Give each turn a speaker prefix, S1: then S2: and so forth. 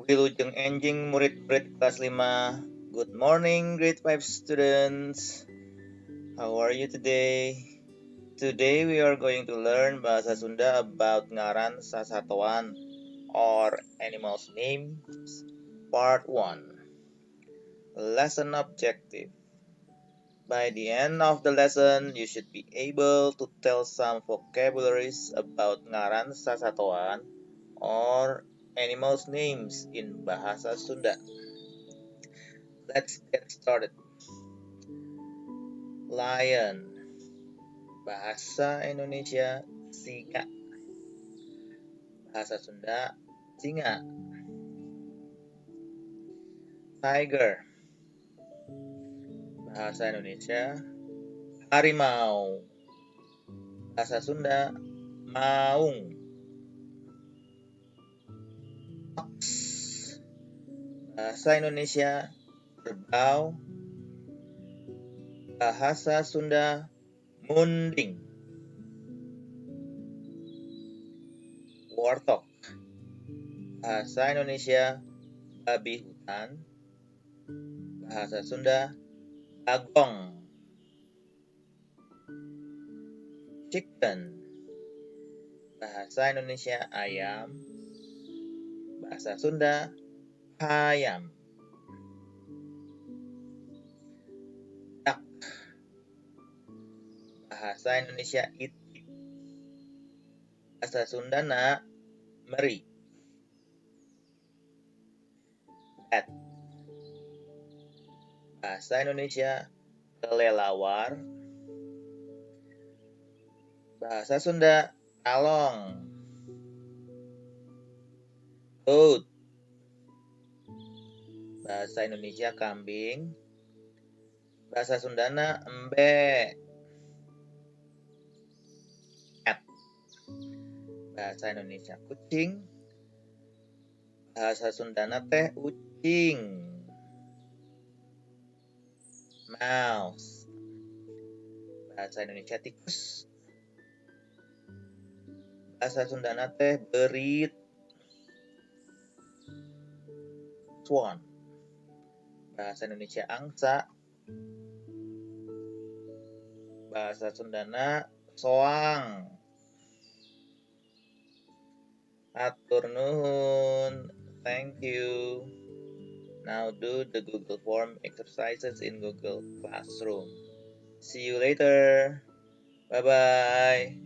S1: Wilujeng enjing murid-murid kelas 5. Good morning, grade 5 students. How are you today? Today we are going to learn Bahasa Sunda about ngaran sasatoan or animals names, part 1. Lesson objective. By the end of the lesson, you should be able to tell some vocabularies about ngaran sasatoan or animals names in Bahasa Sunda. Let's get started. Lion. Bahasa Indonesia singa. Bahasa Sunda singa. Tiger. Bahasa Indonesia harimau. Bahasa Sunda maung. Ox. Bahasa Indonesia kerbau. Bahasa Sunda munding. Warthog. Bahasa Indonesia babi hutan. Bahasa Sunda bagong. Chicken. Bahasa Indonesia ayam. Bahasa Sunda hayam. Duck. Bahasa Indonesia itik. Bahasa Sundana meri. Bat. Bahasa Indonesia kelelawar. Bahasa Sunda kalong. Goat. Bahasa Indonesia kambing. Bahasa Sundana embe. Cat. Bahasa Indonesia kucing. Bahasa Sundana teh ucing. Mouse. Bahasa Indonesia tikus. Bahasa Sundana teh beurit. Swan. Bahasa Indonesia angsa. Bahasa Sundana soang. Hatur nuhun. Thank you. Now do the Google Form exercises in Google Classroom. See you later. Bye-bye.